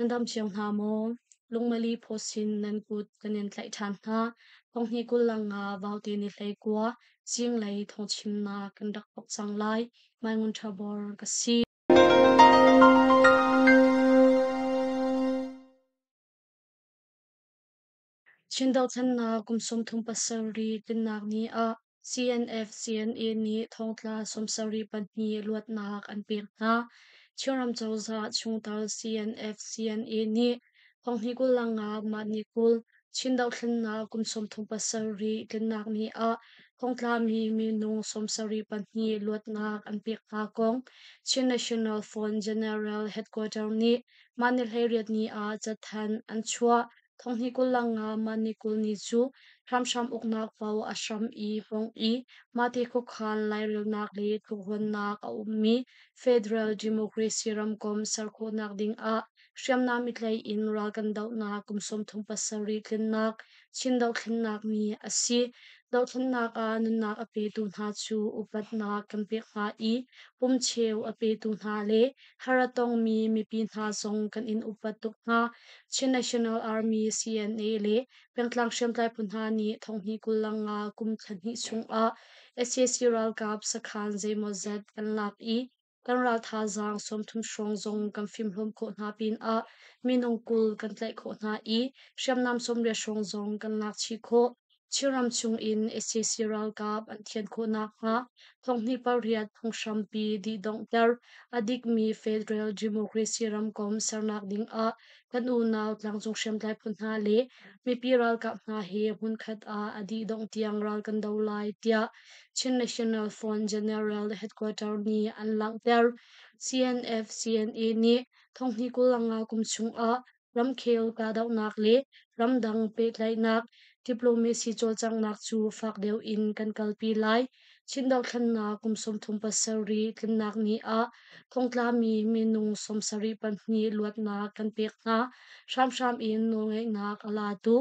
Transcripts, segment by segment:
Nan dam cio hna maw? Lungmali phawsin nan kut kan in tlaih ṭhan hna. Thonghnih 20 le nga vaute ni 19 zinglei thawngchimnak kan rak thawk cang lai. Mai Ngun Ṭha Bor ka si. Chin dothlennak kum 37 tlinnak ni ah CNF-CNA nih thongtla 72 luatnak an pek hna. Chinram cozah chungtel CNF-CNA nih thonghnih 25 mah ni 20 Chin dothlennak kum 37 tlinnak ni ah thongtlami minung 72 luatnak an pek hna kong Chin National Front General Headquarter nih mah ni 18 ni ah cathanh an chuah. Thonghnih 25 mah ni 20 ni cu hramhram uknak paoh a hram i hmong i mahte khuakhan lairelnak le tlukruannak a ummi Federal Democracy ramkomh ser khawhnak dingah hriamnam i tlaih in ral kan dohnak kum 37 tlinnak Chin dohthlennak ni a si. Dohthlennak ah nunnak a petu hna cu upatnak kan pek hna i pumcheu a petu hna le har a tongmi mipi hna zong kan in upat tuk hna. Chin National Army CNA le pengtlang hriamtlai phu hna nih thonghnih 25 kum thla hnih chungah sac ralkap sakhan zeimawzat kan lak i kan ral thazaang 30 hrawng zong kan fimhlawm khawh hna pinah minung 20 kan tlaih khawh hna i hriamnam 80 hrawng zong kan lak chih khawh. Chinram chungin sac ralkap an thian khawh nakhnga thonghnih pariat phunghrampi dihdonghter a dikmi Federal Democracy ramkomh sernak dingah kan unau tlangcung hriamtlai phu hna le mipi ralkap hna he hmunkhat ah a dihdongh tiang ral kan do lai tiah Chin National Front General Headquarter nih an langhter. CNF CNA nih thonghnih 25 kum chungah ramkhel kahdohnak le ramdang pehtlaihnak diplomacy cawlcanghnak cu fak deuh in kan kalpi lai. Chin dohthlennak kum 37 tlinnak ni ah thongtlami minung 74 luatnak kan pek hna. Hramhram in nawlngeihnak a latu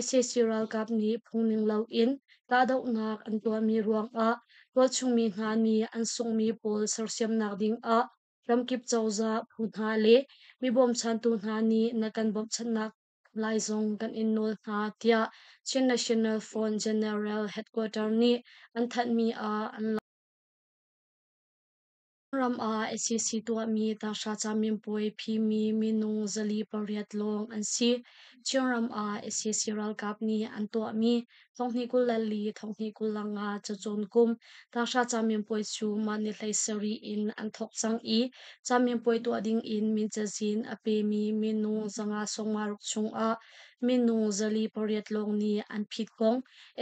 sac ralkap nih phungning loin kahdohnak an tuahmi ruangah tualchungmi hna nih an sunghmi pawl sersiamnak dingah ramkip cozah phu hna le mi bawmchantu hna nih na kan bawmhchanhnak lai zong kan in nawl hna tiah Chin National Front General Headquarter nih an thanhmi ah an Ram ah sac tuahmi tanghra caminpuai phimi minung 408 lawng an si. Chinram ah sac ralkap nih an tuahmi thonghnih 24 thonghnih 25 cacawn kum tanghra caminpuai cu mah ni 17 in an thawk cang i caminpuai tuah ding in min cazin a pemi minung 556 chungah minung 408 lawng nih an phit kong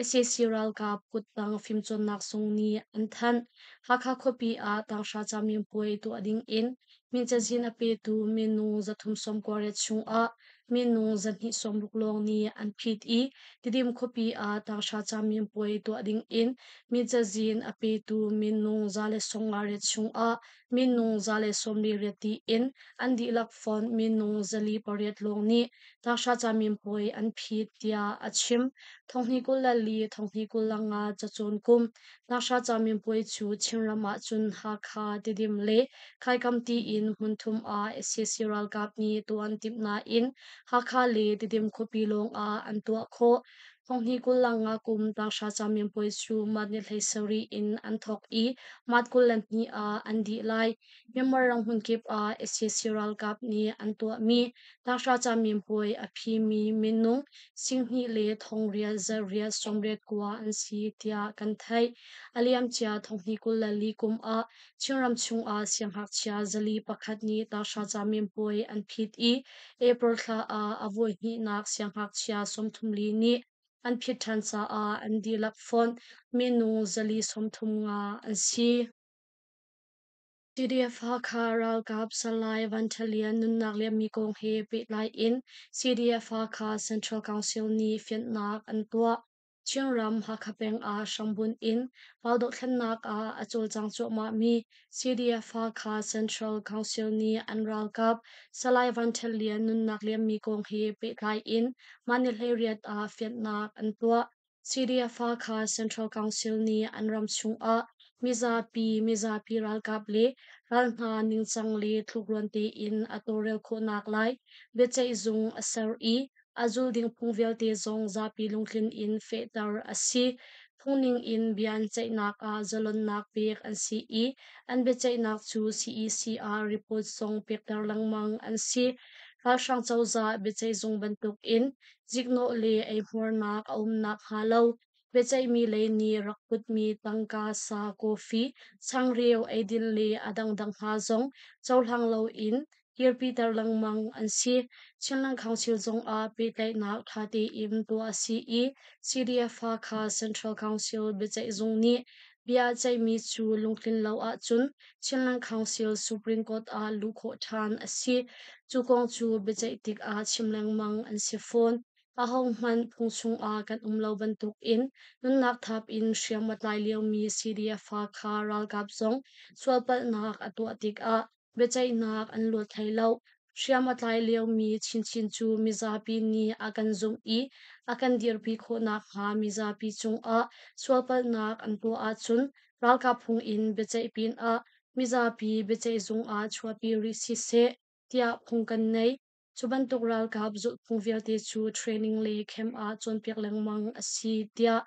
sac ralkap kuttang fimcawnnak zung nih an thanh. Hakha khuapi ah tanghra caminpuai tuah ding in min cazin a petu minung 398 chungah minung 260 lawng nih an phit i Tidim khuapi ah tanghra caminpuai tuah ding in min cazin a petu minung 158 chungah minung 148 tiin an dihlak fonh minung 408 lawng nih tanghra caminpuai an phit tiah a chim. Thonghnih 24 thonghnih 25 cacawn kum Tanghra caminpuai cu Chinram ahcun Hakha, Tidim le Khaikam tiin hmunthum ah sac ralkap nih tuah an timh nain Hakha le Tidim khuapi lawng ah an tuah khawh. Thonghnih 25 kum tanghra caminpuai cu March ni 17 in an thawk i March 22 ah an dih lai. Myanmar ram hmunkip ah sac ralkap nih an tuahmi tanghra caminpuai a phimi minung 2,000 le thong riat zarh riat 89 an si tiah kan theih. A liamcia thonghnih 24 kum ah Chinram chungah siangngakchia 401 nih tanghra caminpuai an phit i April thla ah a voihnihnak siangngakchia 34 nih an phit ṭhan caah an dihlak fonh minung 435 an si. CDF Hakha ralkap Salai Van Ṭha Lian nunnak liammi kong he pehtlai in CDF Hakha Central Council nih fianhnak an tuah. Chinram Hakha peng ah hrambunh in raldohthlennak ah a cawlcang cuahmahmi CDF Hakha Central Council nih an ralkap Salai Van Ṭha Lian nunnak liammi kong he pehtlai in mah ni 18 ah fianhnak an tuah. CDF Hakha Central Council nih an ram chungah Mizapi, mizapi ralkap le ral hna ningcang le tlukruan tein a tawlrel khawhnak lai biaceihzung a ser i a zul ding phung vialte zong zapi lungtlin in fehter a si. Phungning in bia an ceihnak ah zalonnak pek an si i an biaceihnak cu CEC ah report zong pekter lengmang an si. Ralhrang cozah biaceihzung bantukin ziknawh le eihmuarnak a um nakhnga lo biaceihmi lei nih rak putmi tangka, sa, kawfi, changreu, eidin le a dangdang hna zong cohlang loin kirpiter lengmang an si. Chinland Council zongah pehtlaihnak ṭha tein tuah a si i CDF Hakha Central Council biaceihzung nih bia a ceihmi cu lungtlin lo ahcun Chinland Council Supreme Court ah luh khawh ṭhan a si. Cu kong cu biaceih tikah chim lengmang an si fawn. Ahohmanh phung chungah kan um lo bantukin nunnak thap in hriam a tlai liomi CDF Hakha ralkap zong sualpalhnak a tuah tikah biaceihnak an luat hlei lo. Hriam a tlai liomi chinchin cu mizapi nih a kan zumh i a kan dirpi khawh nakhnga mizapi cungah sualpalhnak an tuah ahcun ralkap phung in biaceih pinah mizapi biaceihzung ah chuahpi rih siseh tiah phung kan nei. Cu bantuk ralkap zulhphung vialte cu training le camp ah cawnpiak lengmang a si tiah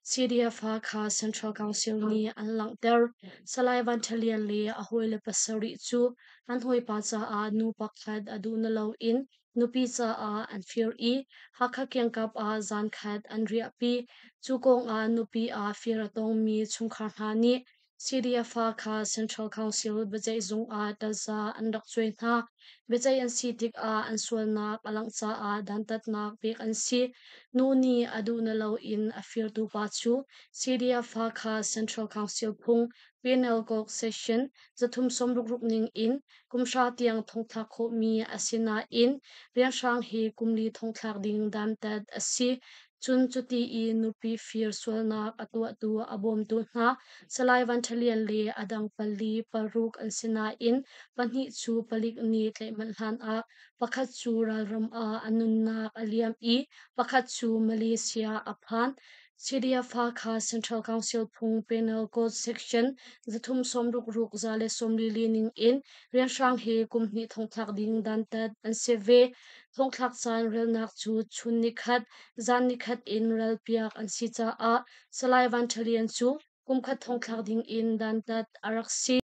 CDF Hakha Central Council nih an langhter. Salai Van Ṭha Lian le a hawile pasarih cu an hawipa caah nu pakhat a duh na loin nupi caah an fir i Hakha kiangkap ah zaankhat an riahpi. Cu kongah nupi ah fir a tongmi chungkhar hna nih CDF Hakha Central Council biaceihzung ah taza an rak cuai hna. Biaceih an si tikah an sualnak a langh caah dantatnak pek an si. Nu nih a duh na loin a firtu pa cu CDF Hakha Central Council phung Penal Code Section 366 ning in kumhra tiang thongthlak khawhmi a si nain rianhrang hi kumli thongthlak ding dantat a si. Cun cuti i nupi fir sualnak a tuahtu a bawmtu hna Salai Van Ṭha Lian le a dang pali paruk an si nain pahnih cu palik nih tlaih manh hlanah pakhat cu ralram ah a nunnak a liam i pakhat cu Malaysia a phan. CDF Hakha Central Council phung Penal Code Section 366 144 ning in rianhrang hi kum hnih thongthlak ding dantat an si ve. Thongthlak caan relnak cu chun nikhat, zan nikhat in relpiak an si caah Salai Van Ṭha Lian cu kumkhat thongthlak ding in dantat a rak si.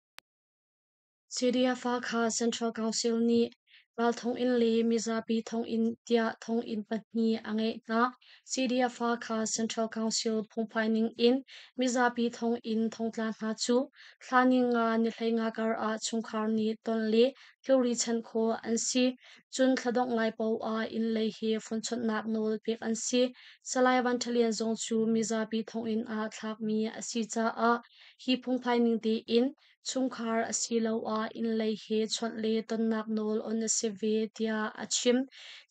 CDF Hakha Central Council nih ral thonginn le mizapi thonginn tiah thonginn pahnih a ngeih hna. CDF Hakha Central Council phungphai ning in mizapi thonginn thongtla hna cu thla ni nga ni 15 kar ah chungkhar nih ton le thilri chanh khawh an si. Cun thladongh lai paoh ah inn lei hi fonchawnhnak nawl pek an si. Salai Van Ṭha Lian zong cu mizapi thonginn ah thlakmi a si caah hi phungphai ning tein chungkhar asiloah innlei he chawnh le tonnak nawl on a si ve tiah a chim.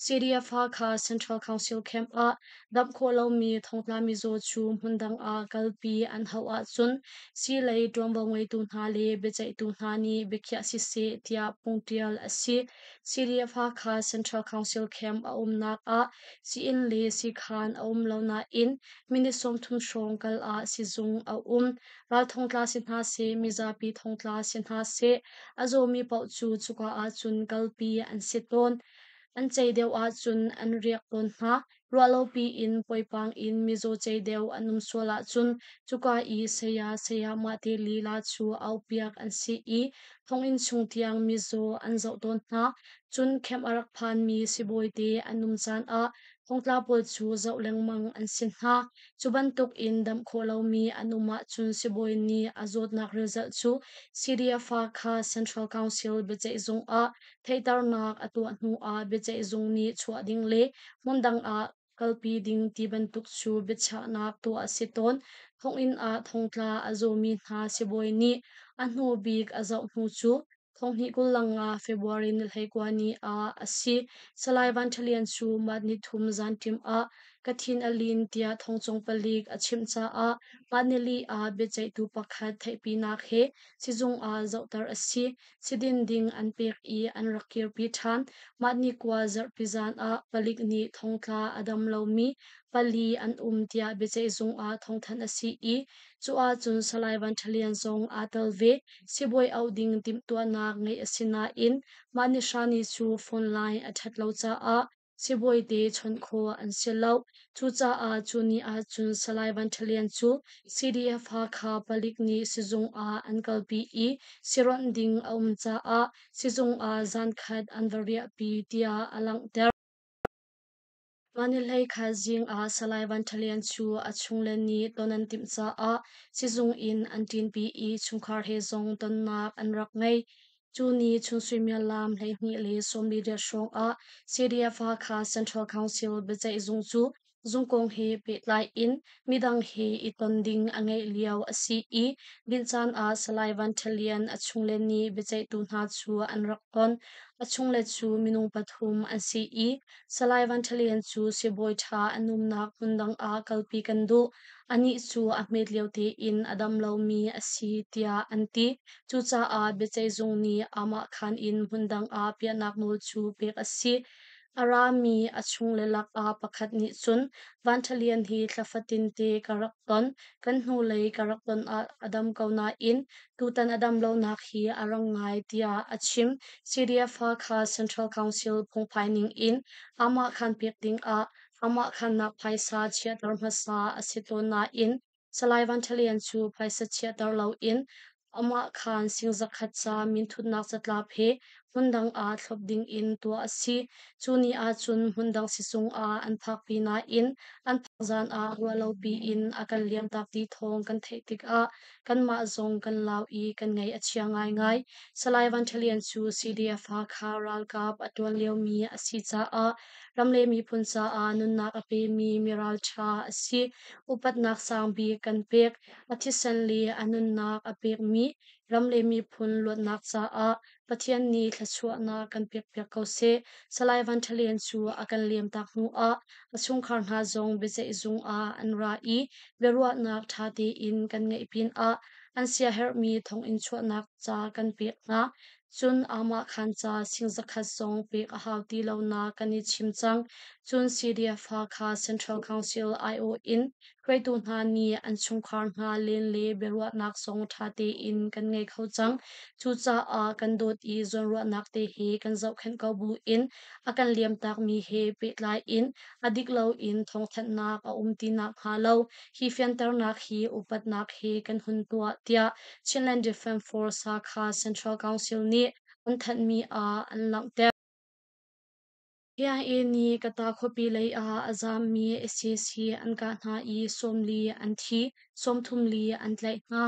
CDF Hakha Central Council Camp ah damh khawh lomi thongtla mizaw cu hmundang ah kalpi an hauh ahcun siilei ṭuanvo ngeitu hna le biaceihtu hna nih biakhiah siseh tiah phungṭial a si. CDF Hakha Central Council Camp a umnak ah sii-inn le siikhan a um lo nain minute 30 hrawng kal ah sizung a um. Ral thongtla si hna seh, mizapi thongtla si hna seh, a zawmi paoh cu cuka ah cun kalpi an si tawn. An cei deuh ahcun an riak tawn hna. Ruahlopi in poipang in mizaw cei deuh an um sual ahcun cuka i saya sayamah te lila cu aupiak an si i thonginn chung tiang mizaw an zoh tawn hna. Cun camp a rak phanmi sibawi te an um caan ah thongtla pawl cu zoh lengmang an si hna. Cu bantuk in damh khawh lomi an um ahcun sibawi nih a zawtnak result cu CDF kha Central Council biaceihzung ah theihternak a tuah hnu ah biaceihzung nih chuah ding le hmundang ah kalpi ding ti bantuk cu biachahnak tuah a si tawn. Thonginn ah thongtla a zawmi hna sibawi nih a hnu bik a zoh hnu cu Thonghnih 25 February ni 19 ni ah a si. Salai Van Ṭha Lian cu March nithum zanṭim ah Ka thin a lin tiah thongcung palik a chimh caah mah nili ah biaceihtu pakhat theihpinak he sizung ah zohter a si. Sidin ding an pek i an rak kirpi ṭhan. Mah ni kua zarhpi zan ah palik nih thongtla a dam lomi pali an um tiah biaceihzung ah thawngthanh a si i cu ahcun Salai Van Ṭha Lian zong aa tel ve. Sibawi auh ding timhtuahnak ngeih a si nain mah ni hra ni cu phone line a ṭhat lo caah sibawite chawnh khawh an si lo. Cucaah cu ni ahcun Salai Van Ṭha Lian cu CDF Hakha palik nih sizung ah an kalpi i sironh ding a um caah sizung ah zankhat an va riahpi tiah a langhter. Mah kha zing ah Salai Van Ṭha Lian cu a chungle nih ton an timh caah sizung in an ṭinpi i chungkhar he zong tonnak an rak ngei. Cu ni chun suimilam 12:48 hrawng ah CDF Hakha Central Council biaceihzung cu zungkong he pehtlai in midang he i ton ding a ngeih lio a si i dinh caan ah Salai Van Ṭha Lian a chungle nih biaceihtu hna cu an rak ton. A chungle cu minung pathum an si i Salai Van Ṭha Lian cu sibawi ṭha an umnak hmun dang ah kalpi kan duh. Anih cu a hmet lio tein a dam lomi a si tiah an ti. Cucaah biaceihzung nih aamahkhan in hmundang ah piahnak nawl cu pek a si. A rami a chungle lakah pakhat nih cun Van Ṭha Lian hi thla fatinte ka rak ton. Kan hnulei ka rak ton ah a dam ko nain tutan a dam lonak hi a rang ngai tiah a chim. CDF Hakha Central Council phungphai ning in aamahkhan pek dingah aamahkhannak phaisa chiahter hmasa a si tawn nain Salai Van Ṭha Lian cu phaisa chiahter loin amahkhan sing zakhat ca minthutnak catlap he hmundang ah thlop dingin tuah a si. Cu ni ahcun hmundang sizung ah an phakpi nain an phak zan ah ruahlopi in a kan liamtak ti thawng kan theih tikah kanmah zong kan lau i kan ngaih a chia ngaingai. Salai Van Ṭha Lian cu CDF Hakha ralkap a ṭuan liomi a si caah ram le miphun caah nunnak a pemi miralṭha a si. Upatnak sang bik kan pek. A thisen le a nunnak a pekmi ram le miphun luatnak caah Pathian nih thluachuahnak kan pekpiak ko seh. Salai Van Ṭha Lian cu a kan liamtak hnuah a chungkhar hna zong biaceihzung ah an ra i biaruahnak ṭha tein kan ngeih pinah an siaherhmi thonginn chuahnak ca kan pek hna. Cun aamahkhan ca sing zakhat zong pek a hau ti lonak kan i chim cang. Cun CDF Hakha Central Council aiawh in hruaitu hna nih an chungkhar hna len le biaruahnak zong ṭha tein kan ngei kho cang. Cucaah kan dawt i zawnruahnak te he kan zohkhenh ko buin a kan liamtakmi he pehtlai in a dik loin thawngthanhnak a um ti nakhnga lo hi fianternak hi upatnak he kan hun tuah tiah Chinland Defence Force Hakha Central Council nih an thanhmi ah an langhter. KIA nih Kata khuapi lei ah a zaammi sac an kah hna i 40 an thi, 34 an tlaih hna.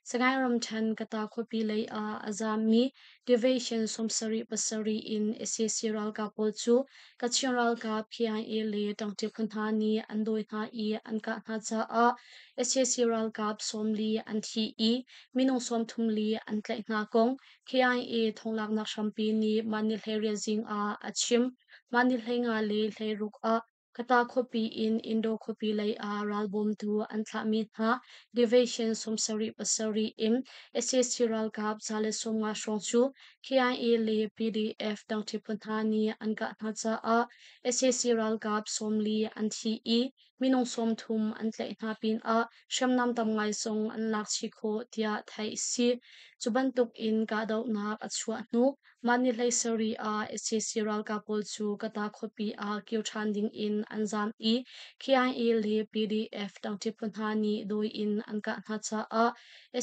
Sagaing ramṭhen Kata khuapi lei ah a zaammi Division 77 in sac ralkap pawl cu Kachin ralkap KIA le ṭangṭi phu hna nih an dawi hna i an kah hna caah sac ralkap 40 an thi i minung 34 an tlaih hna kong KIA thonglaknak hrampi nih mah ni 18 zing ah a chim. Mah ni 15 le 16 ah Kata khuapi in Indo khuapi lei ah ralbawmtu an thlahmi hna Division 77 in sac ralkap 150 hrawng cu KIA le PDF tangṭhi phu hna nih an kah hna caah sac ralkap 40 an thi i minung 30 an tlaih hna pinah hriamnam tam ngai zong an lak chih khawh tiah theih a si. Cu bantuk in kahdohnak a chuah hnu mah ni 17 ah sac ralkap pawl cu Kata khuapi ah kir ṭhan ding in an zaam i KIA le PDF ṭangṭi phu hna nih dawi in an kah hna caah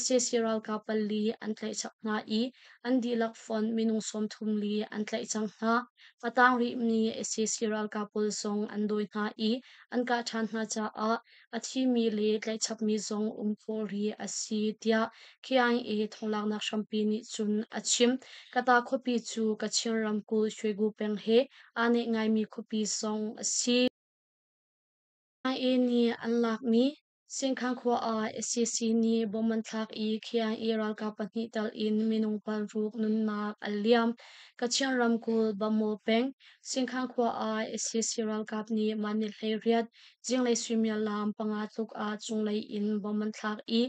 sac ralkap pali an tlaih chap hna i an dihlak fonh minung 34 an tlaih cang hna. A tang rihmi sac ralkap pawl zong an dawi hna i an kah ṭhan hna caah a thimi le tlaihchapmi zong um khawh rih a si tiah KIA thonglaknak hrampi nih cun a chim. Kata khuapi cu Kachin ramkulh Shwegu peng he aa naih ngaimi khuapi zong a si. KIA nih an lakmi Singkhang khua ah sac nih bomb an thlak i KIA ralkap pahnih tal in minung paruk nunnak an liam. Kachin ramkulh Bamaw peng Singkhang khua ah sac ralkap nih mah ni 18 Zinglei suimilam 5 tluk ah cunglei in bomb an thlak i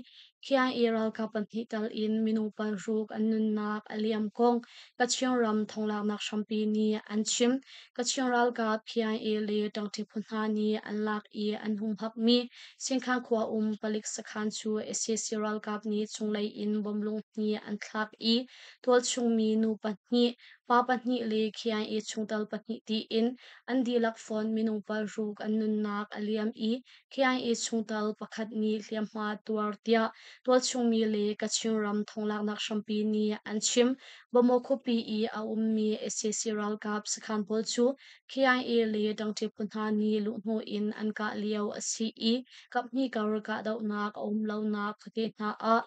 KIA ralkap pahnih tal in minung paruk an nunnak a liam kong Kachin ram thonglaknak hrampi nih an chim. Kachin ralkap KIA le ṭangṭi phu hna nih an lak i an humhakmi Singkhang khua um palik sakhan cu sac ralkap nih cunglei in bomb lunghnih an thlak i tualchungmi nu pahnih, pa pahnih le KIA chungtel pahnih tiin an dihlak fonh minung paruk an nunnak a liam i KIA chungtel pakhat nih hliamhma tuar tiah tualchungmi le Kachin ram thonglaknak hrampi nih an chim. Bamaw khuapi i a ummi sac ralkap sakhan pawl cu KIA le ṭangṭi phu hna nih luhhnawh in an kah lio a si i kaphnih kar kahdohnak a um lonak khuate hna ah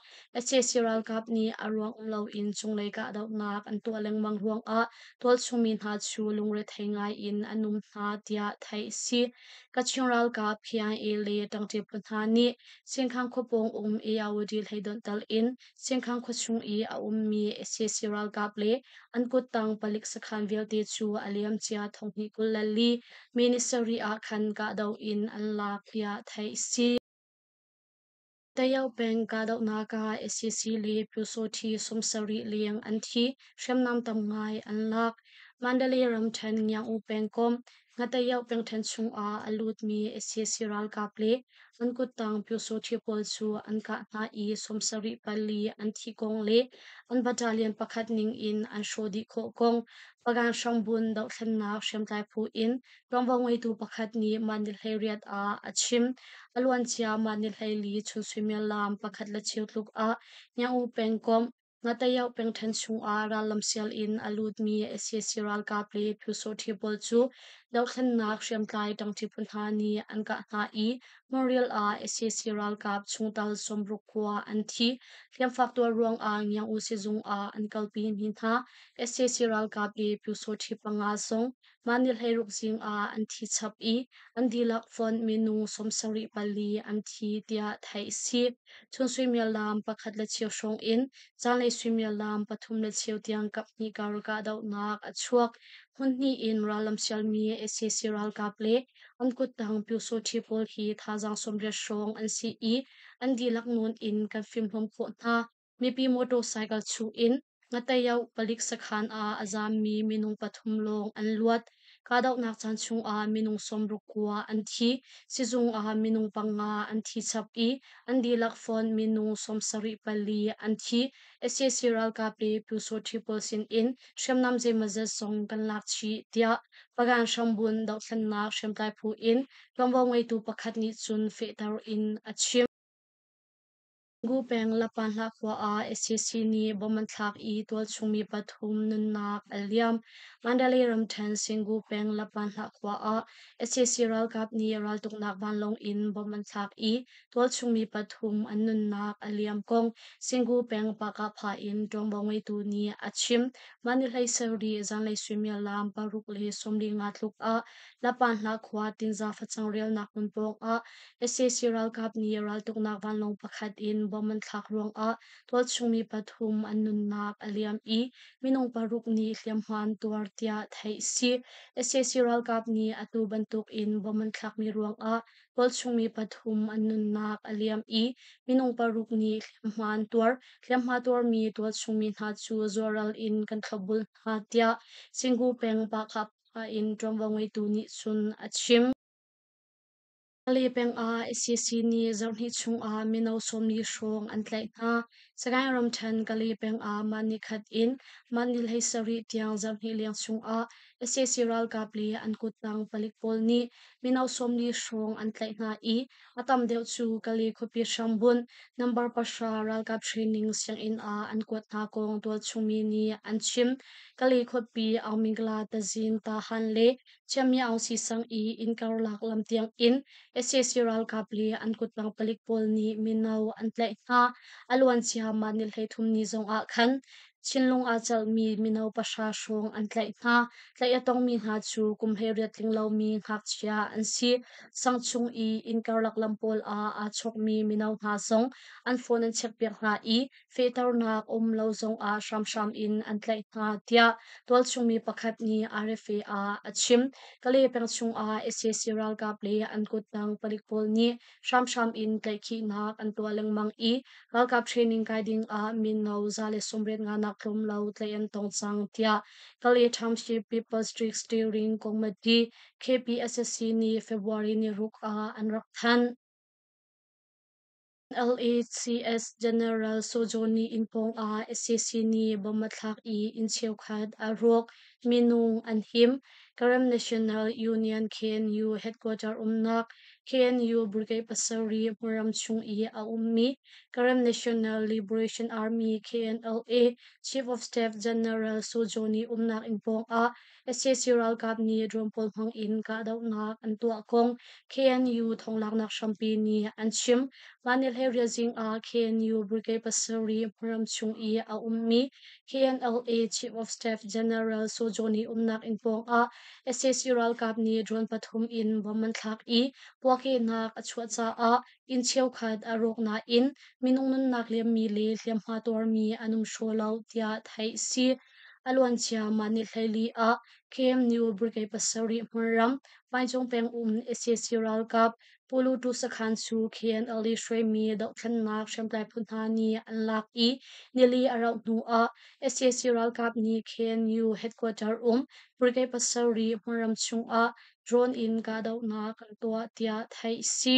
sac ralkap nih a ruang um loin cunglei kahdohnak an tuah lengmang ruangah tualchungmi hna cu lungrethei ngai in an um hna tiah theih a si. Kachin ralkap KIA le ṭangṭi phu hna nih Singkhang khuapawng um Ayawadi hleidonh tal in Singkhang khuachung i a ummi sac ralkap le an kuttang palik sakhan vialte cu a liamcia thonghnih 24 May ni sarih ah khan kahdoh in an lak tiah theih a si. Tayo peng kahdohnak ah sac le Pyusawhti 70 leng an thi, hriamnam tam ngai an lak. Mandalay ramṭhen Ngiang-U pengkomh Ngatayo pengṭhen chungah a lutmi sac ralkap le an kuttang Pyusawhti pawl cu an kah hna i 74 an thi kong le an battalion pakhat ning in an hrawh dih khawh kong Pagan hrangbun dohthlennak hriamtlai phu in ṭuanvo ngeitu pakhat nih mah ni 18 ah a chim. A luancia mah ni 14 chun suimilam 1 le cheu tluk ah Nyaung pengkomh Ngatayoh pengṭhen chungah rallam sial in a lutmi sac ralkap le Pyusawhti pawl cu dohthlennak hriamtlai ṭangṭi phu hna nih an kah hna i Hmunrial ah sac ralkap chungtel 60 khua an thi. Hliamfak tuar ruangah Ngiang-U sizung ah an kalpi mi hna sac ralkap le Pyusawhti panga zong mah ni 16 zing ah an thi chap i an dihlak fonh minung 74 an thi tiah theih a si. Chun suimilam 1 le cheu hrawng in zanlei suimilam 3 le cheu tiang kaphnih kar kahdohnak a chuak. Hmunhnih in rallam sialmi sac ralkap le an kuttang Pyusawhti pawl hi thazaang 80 hrawng an si i an dihlak nawn in kan fimhlawm khawh hna. Mipi motorcycle chuh in Ngatayoh palik sakhan ah a zaammi minung pathum lawng an luat. Kahdohnak caan chungah minung 69 an thi. Sizung ah minung panga an thi chap i an dihlak fonh minung 74 an thi. Sac ralkap le Pyusawhti pawl sinin hriamnam zeimawzat zong kan lak chih, tiah Pagan hrambun dohthlennak hriamtlai phu in ṭuanvo ngeitu pakhat nih cun fehter in a chim. Gu peng Lapanhlah khua ah sac nih bomb an thlak i tualchungmi pathum nunnak a liam. Mandalay ramṭhen Singu peng Lapanhlah khua ah sac ralkap nih raltuknak vanlawng in bomb an thlak i tualchungmi pathum an nunnak a liam kong Singu peng Pakapha in ṭuanvo ngeitu nih a chim. Mah ni 17 zanlei suimilam 6:45 tluk ah Lapanhlah khua Tinza facang rialnak hmun pawng ah sac ralkap nih raltuknak vanlawng pakhat in bomb an thlak ruangah tualchungmi pathum an nunnak a liam i minung paruk nih hliamhma an tuar tiah theih a si. Sac ralkap nih atu bantuk in bomb an thlakmi ruangah tualchungmi pathum an nunnak a liam i minung paruk nih hliamhma an tuar. Hliamhma tuarmi tualchungmi hna cu zuaral in kan thlopbul hna tiah Singu peng Pakha in ṭuanvo ngeitu nih cun a chim. Kale peng ah sac nih zarhhnih chungah mino 40 hrawng an tlaih hna. Sagaing ramṭhen Kale peng ah mah nikhat in mah ni 17 tiang zarhhnih leng chungah sac ralkap le an kuttang palik pawl nih mino 40 hrawng an tlaih hna i a tam deuh cu Kale khuapi hrambunh number 9 ralkap training sianginn ah an kuat hna kong tualchungmi nih an chim. Kale khuapi Aungmingla Tazin Tahan le Chiamyaung Sisang i inn karlak lam tiang in sac ralkap le an kuttang palik pawl nih mino an tlaih hna. A luancia mah ni 33 ni zong ah khan Chinlung aa celhmi mino pahra hrawng an tlaih hna. Tlaih a tongmi hna cu kum 18 tling lomi ngakchia an si. Sang chung i inn karlak lam pawl ah aa chawkmi mino hna zong an phone an checkpiak hna i fehternak um lo zongah hramhram in an tlaih hna tiah tualchung mi pakhat nih RFA ah a chim. Kalay peng chungah sac ralkap le an kuttang palik pawl nih hramhram in tlaihkhihnak an tuah lengmang i ralkap training kai ding ah mino 185 nak tlawm lo tlaih an tong cang tiah Kalay Township People's District Steering Committee KPSSC nih February ni ruk ah an rak thanh. LACS General Sojoni inn pawngah sac nih bomb a thlak i inn cheukhat a rawk. Minung an him. Karen National Union KNU headquarter umnak KNU Brigade pasarih hmunram chung i a ummi Karen National Liberation Army KNLA Chief of Staff General Sojoni umnak inn pawngah sac ralkap nih drone pawl hmang in kahdohnak an tuah kong KNU thonglaknak hrampi nih an chim. Mah ni hleiriat zing ah KNU Brigade pasarih hmunram chung i a ummi KNLA Chief of Staff General Sojoni umnak inn pawngah sac ralkap nih drone pathum in bomb an thlak i puakehnak a chuah caah inn cheukhat a rawk nain minung nunnak liammi le hliamhma tuarmi an um hraw lo tiah theih a si. A luancia mah ni 14 ah KMU Brigade pasarih hmunram Vancung peng um sac ralkap Pulutu sakhan cu KNLA hruaimi dohthlennak hriamtlai phu hna nih an lak i nili a rauh hnu ah sac ralkap nih KNU headquarter um Brigade pasarih hmunram chungah drone in kahdohnak an tuah tiah theih a si.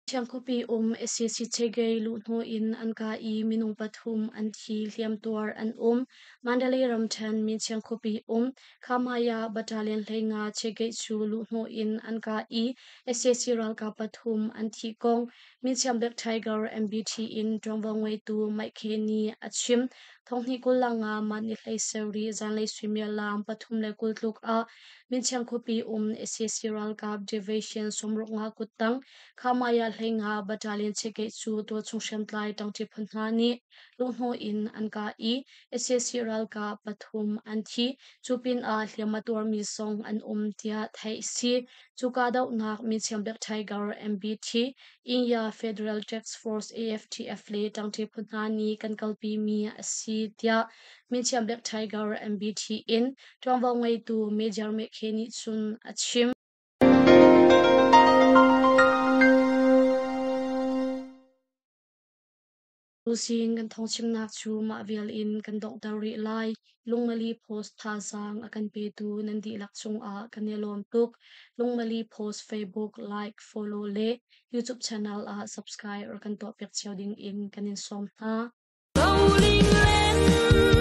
Thiang khuapi um sac Chegay luhhnawh in an kah i minung pathum an thi, hliamtuar an um. Mandalay ramṭhen Minchiang khuapi um Khamaya Battalion 15 Chegay cu luhhnawh in an kah i sac ralkap pathum an thih kong Minchiang Black Tiger MBT in ṭuanvo ngeitu Mike Khe nih a chim. Thonghnih 25 mah ni 17 zanlei suimilam 3:20 tluk ah Minchiang khuapi um sac ralkap Division 65 kuttang Khamaya 15 Battalion chekeh cu tualchung hriamtlai ṭangṭi phu hna nih luhhnawh in an kah i sac ralkap pathum an thi. Cu pinah hliam a tuarmi zong an um tiah theih a si. Cu kahdohnak Minchiang Black Tiger MBT, India Federal Task Force AFTF le ṭangṭi phu hna nih kan kalpimi a si tiah Minchiang Black Tiger MBT in ṭuanvo ngeitu Major Mekhe nih cun a chim. Tuzing kan thawngchimnak cu mah vial in kan donghter rih lai. Lungmali Post thazaang a kan petu nan dihlak cungah kan i lawm tuk. Lungmali Post Facebook like, follow le YouTube channel ah subscribe rak kan tuahpiak cio ding in kan in sawm hna. Rolling land.